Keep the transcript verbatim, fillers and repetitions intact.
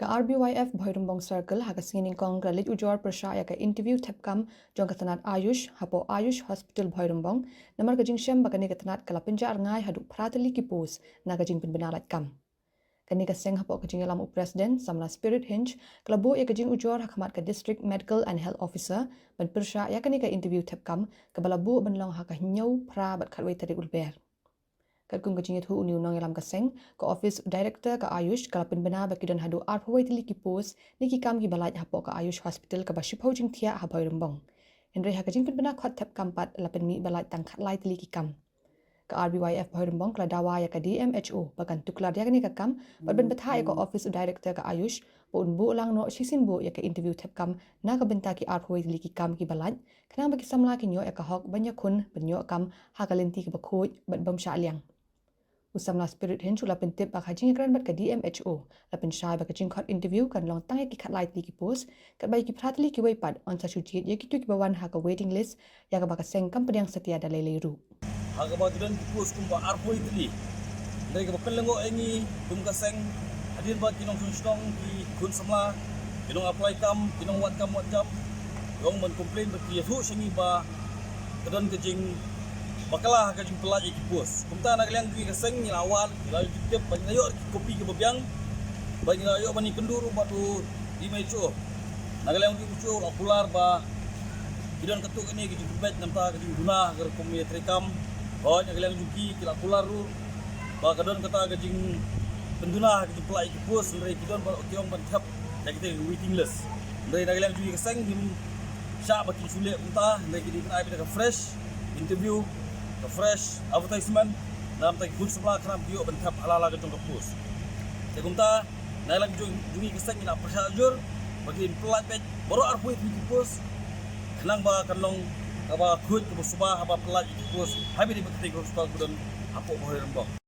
Ka R B Y F Bhoirymbong Circle ha ka sngi Nyngkong ka la leit ujor pyrshah ïa ka interview thep kam jong ka tnat Ayush hapoh Ayush Hospital Bhoirymbong, namar ka jingshem ba kane ka tnat ka la pynjah rngai haduh phra tylli ki post na ka jingpynbna lait kam. Kane ka seng hapoh ka jingïalam u President, samla Spirit Hinge, ka la buh ïa ka jingujor ha khmat ka District Medical and Health Officer ban pyrshah ïa kane ka interview thep kam kaba la buh ban long ha ka hynñiew, phra bad khatwei tarik u Lber. Katkum ka jingïathuh une u nongïalam ka seng, ka office u Director ka Ayush ka la pynbna ba ki don haduh arphew wei tylli ki post ne ki kam kiba lait hapoh ka Ayush Hospital kaba shiphew jingthiah ha Bhoirymbong. Hynrei ha ka jingpynbna khot thep kam pat la pynmih ba lait tang khatlai tylli ki kam. Ka R B Y F Bhoirymbong ka la dawa ïa ka D M H O ba kan tuklar ïa kane ka kam bad ban bthah ïa ka office u Director ka Ayush ba un buh lang noh shisien buh ïa ka interview thep kam na ka bynta ki arphew wei tylli ki kam kiba lait, khnang ba ki samla kin ïoh ïa ka hok ban ïakhun ban ïoh kam ha ka lynti kaba khuid bad bym shah liang. U samla Spirit Hinge u la pyntip ba ka jingïakren bad ka D M H O la pynshai ba ka jingkhot interview kan long tang ïa ki khatlai tylli ki post, katba ïa ki phra tylli kiwei pat yn sa shu jied ïa kito kiba wan ha ka waiting list, ïa kaba ka seng kam pdiang satia da lei lei ruh. Ha kaba ki don ki post kumba arphew wei tylli. Hynrei kaba pynlyngngoh ïa ngi kum ka seng, hadien ba ki nongshong shnong, ki khun samla, ki nong apply kam, ki nong wad kam wad jam, ki ong ban complain ba ki ïathuh sha ngi ba ka don ka jingbakla ha ka jingpynlait ïa ki post. Kumta na ka liang jong ngi ka seng ngi la wad, ngi la tip ba ngi la ïoh ki kopi kiba biang, ba ngi la ïoh ban ïakynduh ruh bad u D M H O. Na ka liang jong u D M H O u la kular ba ki don katto katne ki jingpynbeit namar ka jingduna ha ka rukom ïatreikam. Hooid, na ka liang jong ki ki la kular ruh ba ka don kata ka jingpynduna ha ka jingpynlait ïa ki post, hynrei ki don ba ki ong ban thep ïa kita ki waiting list. Hynrei na ka liang jong ngi ka seng ngim shah ba kin shu leh kumta, hynrei ki dei ban ai beit ka fresh interview, ka fresh advertisement na ka bynta ki khun samla khnang ba ki ïoh ban thep ha la ka jong ka post. Te kumta na ka liang jong, jong ngi ka seng ngi la pyrshah jur ba kin pynlait beit baroh arphew wei tylli ki post, khnang ba kan long kaba khuid kaba suba haba pynlait ïa ki post, ha bynta ba ka tei ka hospital ba don hapoh Bhoirymbong.